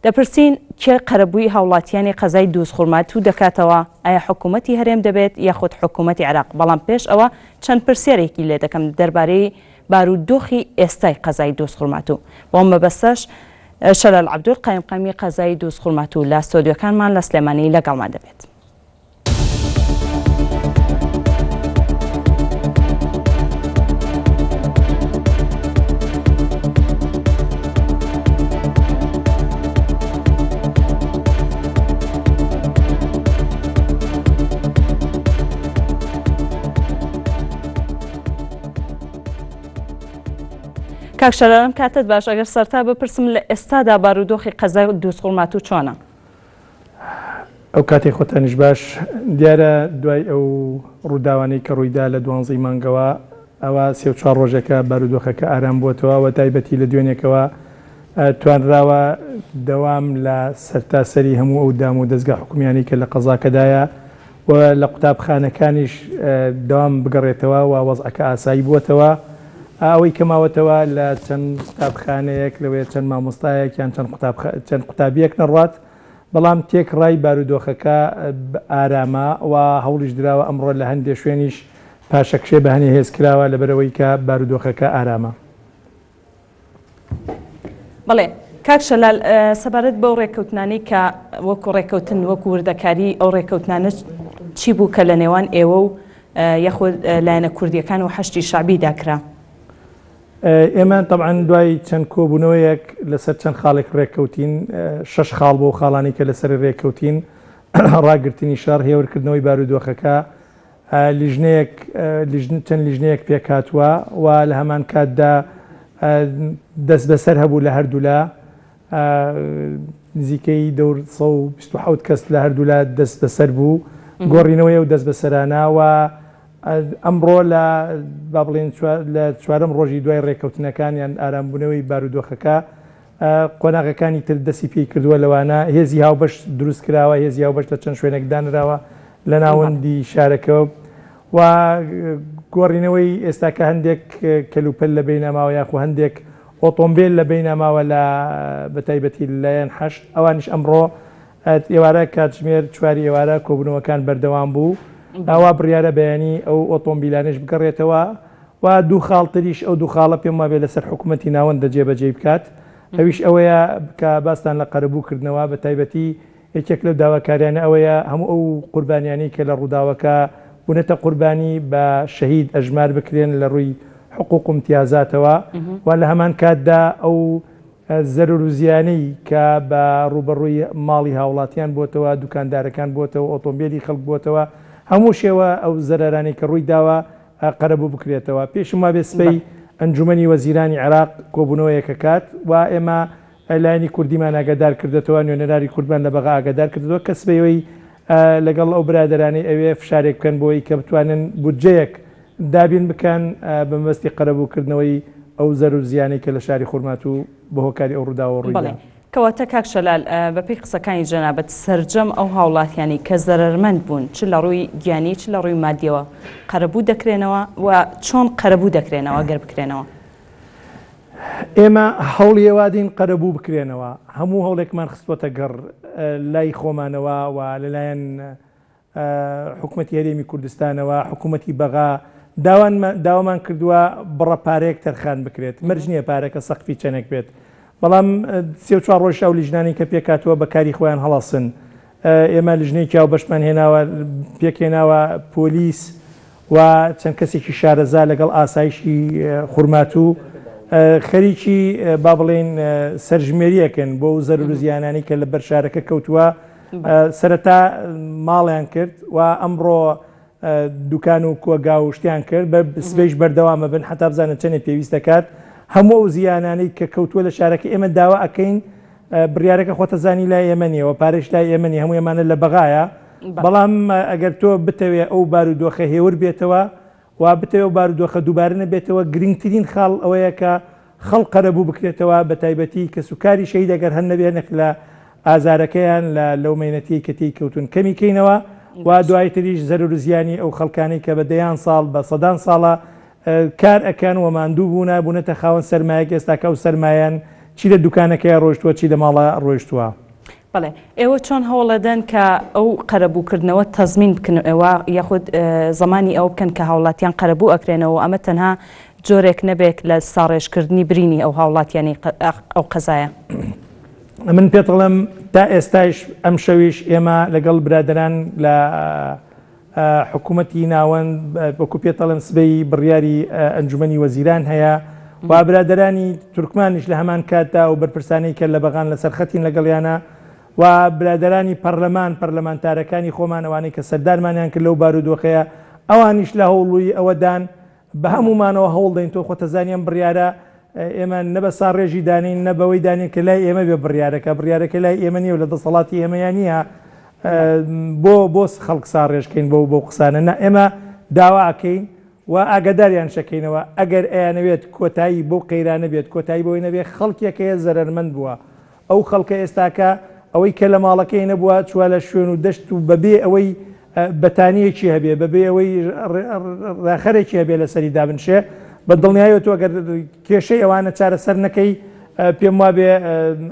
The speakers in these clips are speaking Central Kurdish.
دەپرسین کێ قەرەبووی هاوڵاتیانی قەزای دووزخورماتوو دەکاتەوە، ئایا حکوومەتی هەرێم دەبێت یاخود حکوومەتی عێراق، بەڵام پێش ئەوە چەند پرسیارێکی لێ دەکەم دەربارەی بارودۆخی ئێستای قەزای دووزخورماتوو، بۆ مەبەستەش شەلال عەبدول قایمقامی قەزای دووزخورماتوو لە ستۆدیۆکانمان لە سلێمانی لەگەڵمان دەبێت. کاک شەلال ئەم کاتەت باش ئەگەر سەرتا بپرسم لە ئێستادا بارودۆخی قەزای دووزخورماتوو چۆنە؟ ئەو کاتەی خۆتانیش باش. دیارە دوای ئەو ڕووداوانەی کە ڕوویدا لە دوانزەی مانگەوە ئەوا سێ و چوار ڕۆژێکە بارودۆخەکە ئارام بووەتەوە و تایبەتی لە دوێنێکەوە توانراوە دەوام لە سەرتاسەری هەموو ئەو دام و دەزگا حکومیانەی کە لە قەزاکەدایە و لە قوتابخانەکانیش دەوام بگەڕێتەوە و وەزعەکە ئاسایی بووەتەوە. ئەوەی کە ماوەتەوە لە چەند قوتابخانەیەک لەوەیە چەند مامۆستایەک یان چەند چەند قوتابیەک نەڕوات، بەڵام تێکڕای بارودۆخەکە ئارامە و هەوڵیش دراوە ئەمڕۆ لە هەندێ شوێنیش پاشەکشێ بە هەنێ هێز کراوە لەبەرئەوەی کە بارودۆخەکە ئارامە. بەڵێ کاک شەلال سەبارەت بەو ڕێککەوتنانەی کە وەکو ڕێککەوتن وەکو وردەکاری ئەو ڕێککەوتنانە چی بوو کە لە نێوان ئێوە و یاخود لایەنە کوردیەکان و حەشدی شەعبیدا کرا؟ ئێمە تەبعەن دوای چەند کۆبوونەوەیەک لەسەر چەند خاڵێک ڕێککەوتین، شەش خاڵ بۆ خاڵانی کە لەسەری ڕێککەوتین، ڕاگرتنی شەڕ، هێورکردنەوەی بارودۆخەکە، لیژنەیەک چەند لیژنەیەک پێکهاتووە و لە هەمان کاتدا دەستبەسەر هەبوو لە هەردوولا نزیکەی دەور 127 کەس لە هەردوولا دەستبەسەر بوو گۆڕینەوەی ئەو دەستبەسەرانە و ئەمڕۆ لە با بڵێن لە چوارەم ڕۆژی دوای ڕێککەوتنەکان یان ئارامبوونەوەی بارودۆخەکە قۆناغەکانی تر دەستی پێی کردووە لەوانە هێزی هاوبەش دروست کراوە، هێزی هاوبەش لە چەند شوێنێک دانراوە لە ناوەندی شارەکە و گۆڕینەوەی ئێستاکە هەندێک کەلوپەل لە بەینا ماوە یاخو هەندێک ئۆتۆمبێل لە بەینا ماوە لە بەتایبەتی لەلایەن حەشد ئەوانیش ئەمڕۆ ئێوارە کاتژمێر چواری ئێوارە کۆبوونەوەکان بەردەوام بوو ئەوا بڕیارە بەیانی ئەو ئۆتۆمبیلانەش بگەڕێتەوە و دوو خاڵ تریش، ئەو دوو خاڵە پێم وابێ لەسەر حکوومەتی ناوەندە جێبەجێی بکات، ئەویش ئەوەیە کە باستان لە قەرەبوو کردنەوە، بە تایبەتی یەکێک لەو داواکاریانە ئەوەیە هەموو ئەو قوربانیانەی کە لە ڕووداوەکە بوونەتە قوربانی بە شەهید ئەژمار بکرێن لە ڕووی حقوق و امتیازاتەوە و لە هەمان کاتدا ئەو زەرەر و زیانەی کە بە ڕووبەڕووی ماڵی هاوڵاتیان بۆتەوە، دوکاندارەکان بۆتەوە، ئۆتۆمبێلی خەڵک بۆتەوە، هەموو شێوە ئەو زەرەرانەی کە ڕووی داوە قەرەبوو بکرێتەوە. پێشم وابێ سبەی ئەنجومەنی وەزیرانی عێراق کۆبوونەوەیەک ئەکات و ئێمە لایەنی کوردیمان ئاگادار کردەتەوە، نوێنەرانی کوردمان لە بەغا ئاگادار کردەوە کە سبەیەوەی لەگەڵ ئەو برادەرانەی ئەوێ فشارێک بکەن بۆی کە بتوانن بودجەیەک دابین بکەن بە مەبەستی قەرەبووکردنەوەی ئەو زەرر و زیانەی کە لە شاری خورماتوو بە هۆکاری ئەو ڕووداوە ڕوویدا. کەواتە کاک شەلال بەپێی قسەکانی جەنابت سەرجەم ئەو هاوڵاتیانەی کە زەرەرمەند بوون چ لە ڕووی گیانی چ لە ڕووی مادیەوە قەرەبوو دەکرێنەوە و چۆن قەرەبوو دەکرێنەوە گەر بکرێنەوە؟ ئێمە هەوڵی ئەوادین قەرەبوو بکرێنەوە، هەموو هەوڵێکمان خستووەتە گەڕ لای خۆمانەوە و لەلایەن حکومەتی هەرێمی کوردستانەوە، حکومەتی بەغا داوامان کردووە بڕە پارەیەک تەرخان بکرێت، مەرج نییە پارەکە سەقفی چەندێک بێت، بەڵام سێ و چوار ڕۆژ ئەو لیژنانەی کە پێکهاتووە بە کاری خۆیان هەڵەسن. ئێمە لیژنەیەکی هاوبەشمان هێناوە، پێکهێناوە، پۆلیس و چەند کەسێکی شارەزا لەگەڵ ئاسایشی خورماتوو خەریکی با بڵێین سەرژمێرییەکن بۆ ئەو زەرەر و زیانانەی کە لە بەر شارەکە کەوتووە. سەرەتا ماڵیان کرد و ئەمڕۆ دوکان و کۆگا و شتیان کرد بە سبەیش بەردەوامە بن حتا بزانن چەندێ پێویست دەکات هەموو ئەو زیانانەی کە کەوتووە لە شارەکە ئێمە داوا ئەکەین بڕیارەکە خۆتەزانی لای ئێمە نییە و پارەش لای ئێمە نییە هەموو ئەمانە لە بەغایە بەڵام ئەگەر تۆ بتەوێ ئەو بارودۆخە هێور بێتەوە و بتەوێ ئەو بارودۆخە دووبارە نەبێتەوە، گرنگترین خاڵ ئەوەیە کە خەڵک قەرەبوو بکرێتەوە، بەتایبەتی کەسوکاری شەهید ئەگەر هەن نەبێ نەک لە ئازارەکەیان لە لەو مەینەتیەی کە تێی کەوتوون کەمی کەینەوە و دوایتریش زەرەر و زیانی ئەو خەڵکانەی کە بە دەیان ساڵ بە سەدان ساڵە کار ئەکەن و ماندوو بوونە بوونەتە خاوەن سەرمایەک ئێستاکە ئەو سەرمایەن چی لە دوکانەکەیا ڕۆیشتووە چی لە ماڵا ڕۆیشتووە. بەڵێ ئێوە چۆن هەوڵەدەن کە ئەو قەرەبووکردنەوە تەزمین بکنەوە یاخود زەمانی ئەوە بکەن کە هاوڵاتیان قەرەبوو ئەکرێنەوە و ئەمە تەنها جۆرێک نەبێت لە ساڕێژکردنی برینی ئەو هاوڵاتیانەی ئەو قەزایە؟ ئەمن پێت ئەڵێم تا ئێستایش ئەمشەویش ئێمە لەگەڵ برادەران لە حکوومەتی ناوەند وەکو پێت ئەڵێم سبەی بڕیاری ئەنجومەنی وەزیران هەیە و برادەرانی تورکمانیش لە هەمان کاتدا و بەرپرسانەی کە لە بەغان لەسەر خەتین لەگەڵیانە و برادەرانی پەرلەمان پەرلەمانتارەکانی خۆمان ئەوانەی کە سەردانمانیان کرد لەو بارودۆخەیە ئەوانیش لە هەوڵی ئەوەدان بە هەموومانەوە هەوڵ دەین تۆ خۆتەزانی ئەم بڕیارە ئێمە نە بە ساڕێژی دانین نە بەوەی دانین کە لای ئێمە بێ بڕیارەکە بڕیارەکە لای ئێمە نییە و لە دەسەڵاتی ئێمەیان نییە بۆ بۆ خەڵک ساڕێژکەین بەو بەو قسانە نا ئێمە داوا ئەکەین و ئاگاداریان شەکەینەوە ئەگەر ئەیانەوێت کۆتایی بەو قەیرانە بێت کۆتایی بەوەی نەبێ خەڵکێک هەیە زەرەرمەند بووە ئەو خەڵکە ئێستاکە ئەوەی کە لە ماڵەکەی نەبووە چووە لە شوێن و دەشت و بەبێ ئەوەی بەتانییەکی هەبێ، بەبێ ئەوەی ڕاخەرێکی هەبێ لەسەری دابنشێ، بە دڵنیایەوە تۆ ئەگەر کێشەی ئەوانە چارەسەر نەکەی پێم وابێ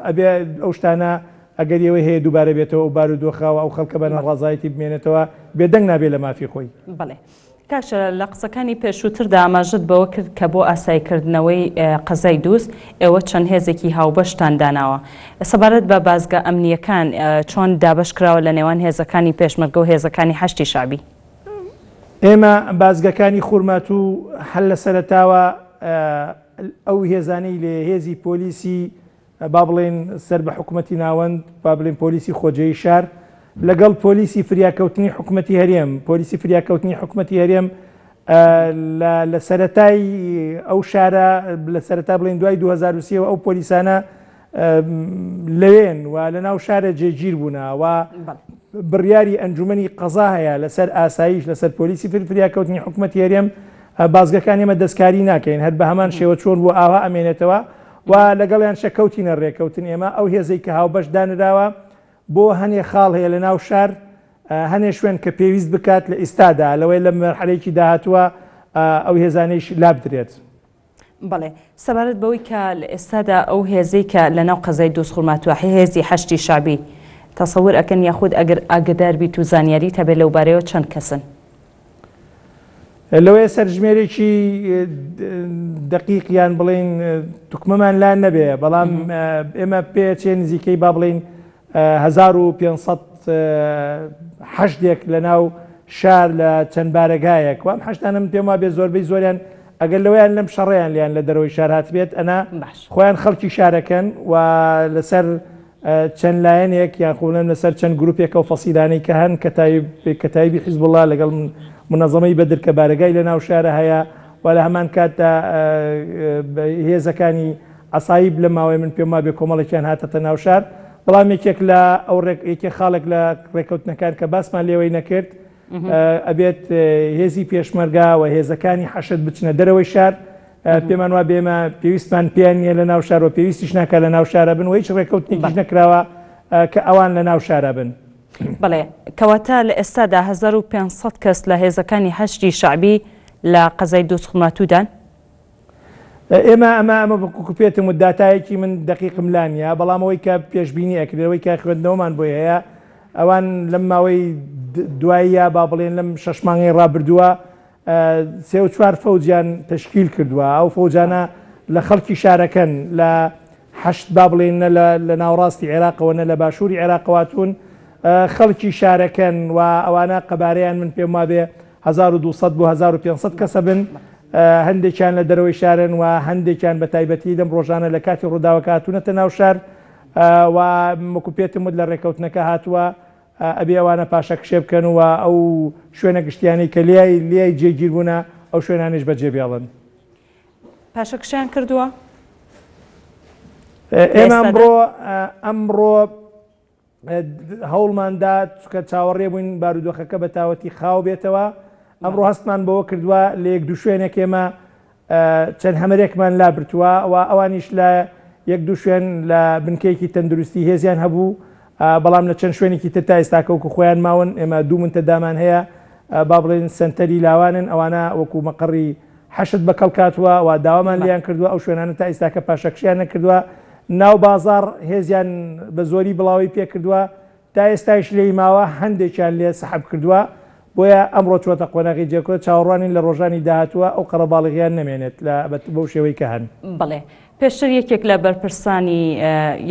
ئەبێ ئەو شتانە ئەگەری ئەوەی هەیە دووبارە بێتەوە ئەو بارودۆخە و ئەو خەڵکە بە ناڕەزایەتی بمێنێتەوە، بێدەنگ نابێ لە مافی خۆی. بەڵێ. کاک شەلال، لە قسەکانی پێشووتردا ئاماژەت بەوە کرد کە بۆ ئاساییکردنەوەی قەزای دووز، ئێوە چەند هێزێکی هاوبەشتان داناوە. سەبارەت بە بازگە ئەمنییەکان چۆن دابەش کراوە لە نێوان هێزەکانی پێشمەرگە و هێزەکانی حەشدی شەعبی؟ ئێمە بازگەکانی خورماتوو هەر لە سەرەتاوە ئەو هێزانەی لێ هێزی پۆلیسی با بڵێین سەر بە حکومەتی ناوەند، با بڵێین پۆلیسی خۆجێی شار، لەگەڵ پۆلیسی فریاکەوتنی حکومەتی هەرێم، پۆلیسی فریاکەوتنی حکومەتی هەرێم لە سەرەتای ئەو شارە لە سەرەتا بڵێن دوای 2023 ئەو پۆلیسانە لەوێن و لە ناو شارە جێگیر بوونە و بڕیاری ئەنجومەنی قەزا هەیە لەسەر ئاسایش لەسەر پۆلیسی فریاکەوتنی حکومەتی هەرێم بازگەکان ئێمە دەستکاری ناکەین هەر بە هەمان شێوە چۆن بوو ئاوا ئەمێنێتەوە و لەگەڵیانشە کەوتینە رێکەوتن ئێمە ئەو هێزەی کە هاوبەش دانراوە بۆ هەنێ خاڵ هەیە لە ناو شار هەنێ شوێن کە پێویست بکات لە ئیستادا لەوەی لە مەرحەلەیەکی داهاتووە ئەو هێزانەیش لابدرێت. بەڵێ سەبارەت بەوەی کە لە ئێستادا ئەو هێزەی کە لە ناو قەزای دوزخورماتووە هێزی حەشدی شەعبی تەسەور ئەکەن یاخود ئەگەر ئاگەدار بیت و زانیاریت هەبێت لەوبارەیەوە چەند کەسن؟ لەوەیە سەرژمێرێکی دەقیق یان بڵێین توکمەمان لا نەبێ بەڵام ئێمە پێچێ نزیکەی با بڵێین 1500 حەشدێک لە ناو شار لە چەند بارەگایەک وام حەشتانم پێم وابێ زۆربەی زۆریان ئەگەر لەوەیان لەم شەڕیان لیان لە دەرەوەی شار هاتبێت ئەنا خۆیان خەڵکی شارەکەن و لەسەر چەند لایەنێک یان خۆ بڵێم لەسەر چەند گروپێک ئەو فەسیلانەی کە هەن کەتایبی حیزبوڵا لەگەڵ منەزەمەی بەدر کە بارەگای لە ناو شارە هەیە و لە هەمان کاتدا هێزەکانی عەسایب لە ماوەی من پێم وابێ کۆمەڵێکیان هاتەتە ناو شار بەڵام یەکێک لە ئەو ڕێک یەکێک خاڵێک لە ڕێککەوتنەکان کە باسمان لێوەی نەکرد ئەبێت هێزی پێشمەرگە و هێزەکانی حەشد بچنە دەرەوەی شار پێمان وا بێمە پێویستمان پێیان نییە لە ناو شار و پێویستیش ناکە لە ناو شارە بن و هیچ ڕێککەوتنێکیش نەکراوە کە ئەوان لە ناو شارە بن. بەڵێ کەواتە لە ئێستادا 1500 کەس لە هێزەکانی حەشدی شەعبی لە قەزای دوزخورماتوودان؟ ئێمە ئەمە ئەمە وەکو پێتم وت داتایەکی من دەقیقم لا نییە بەڵام ئەوەی کە پێشبینی ئەکرێت ئەوەی کە خوێندنەوەمان بۆی هەیە ئەوان لەم ماوەی دواییە با بڵێن لەم شەش مانگەی ڕابردووە سێ و چوار فەوجیان تەشکیل کردووە ئەو فەوجانە لە خەڵکی شارەکەن لە حەشد با بڵێین نە لە ناوەڕاستی عێراقەوە نە لە باشووری عێراقەوە هاتوون خەڵکی شارەکەن و ئەوانە قەبارەیان من پێم وابێ 1200 بۆ 1500 کەسە بن هەندێکیان لە دەرەوەی شارن و هەندێکیان بە تایبەتی لەم ڕۆژانە لە کاتی ڕووداوەکە هاتوونەتە ناو شار و وەکو پێتم وت لە ڕێککەوتنەکە هاتووە ئەبێ ئەوانە پاشەکشێ بکەن و ئەو شوێنە گشتیانەی کە لێی لێی جێگیر بوونە ئەو شوێنانەیش بەجێ بێڵن. پاشەکشەیان کردووە؟ ئێمە ئەمڕۆ ئەمڕۆ هەوڵمان دا چونکە چاوەڕێ بووین بارودۆخەکە بە تاوەتی خاو بێتەوە ئەمڕۆ هەستمان بەوە کردووە لە یەک دوو شوێنێک ئێمە چەند هەمەرێکمان لابرتووە و ئەوانیش لە یەک دوو شوێن لە بنکەیەکی تەندروستی هێزیان هەبوو بەڵام لە چەند شوێنێکی تر تا ئێستاکە وەکو خۆیان ماون ئێمە دوو منتەدامان هەیە با بڵێن سەنتەری لاوانن ئەوانە وەکو مەقەڕی حەشد بە کەڵک هاتووە و داوامان لێیان کردووە ئەو شوێنانە تا ئیستاکە پاشەکشیان نەکردووە. ناو بازاڕ هێزیان بە زۆری بڵاوەی پێکردووە، تا ئێستایش لێی ماوە، هەندێکیان لێ سەحب کردووە، بۆیە ئەمڕۆ چووەتە قۆناغی جێکۆ، چاوەڕوانین لە ڕۆژانی داهاتووە ئەو قەرەباڵغییان نەمێنێت لە بەو شێوەی کە هەن. بەڵێ. پێشتر یەکێک لە بەرپرسانی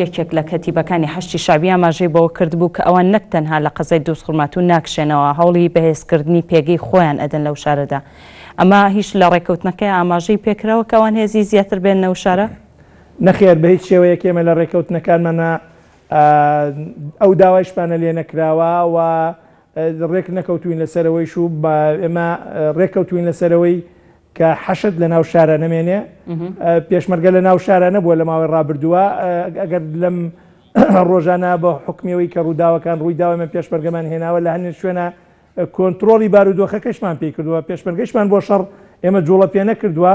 یەکێک لە کەتیبەکانی حەشدی شەعبی ئاماژەی بەوە کردبوو کە ئەوان نەک تەنها لە قەزای دووزخورماتوو ناکشێنەوە، هەوڵی بەهێزکردنی پێگەی خۆیان ئەدەن لەو شارەدا. ئەمە هیچ لە ڕێککەوتنەکەی ئاماژەی پێکراوە کە ئەوان هێزی زیاتر بێننە ئەو شارە؟ نەخێر بە هیچ شێوەیەک ئێمە لە ڕێککەوتنەکانمانا ئەو داوایشمانە لێ نەکراوە و ڕێک نەکەوتوین لەسەرەوەیش و ئێمە ڕێککەوتوین لەسەرەوەی کە حەشد لە ناو شارە نەمێنێ پێشمەرگە لە ناو شارە نەبووە لە ماوەی ڕابردووە ئەگەر لەم ڕۆژانە بە حکمیەوەی کە ڕووداوەکان ڕووی داوە من پێشمەرگەمان هێناوە لە هەندێک شوێنە کۆنترۆڵی بارودۆخەکەشمان پێی کردووە پێشمەرگەشمان بۆ شەڕ ئێمە جوڵە پێ نەکردووە.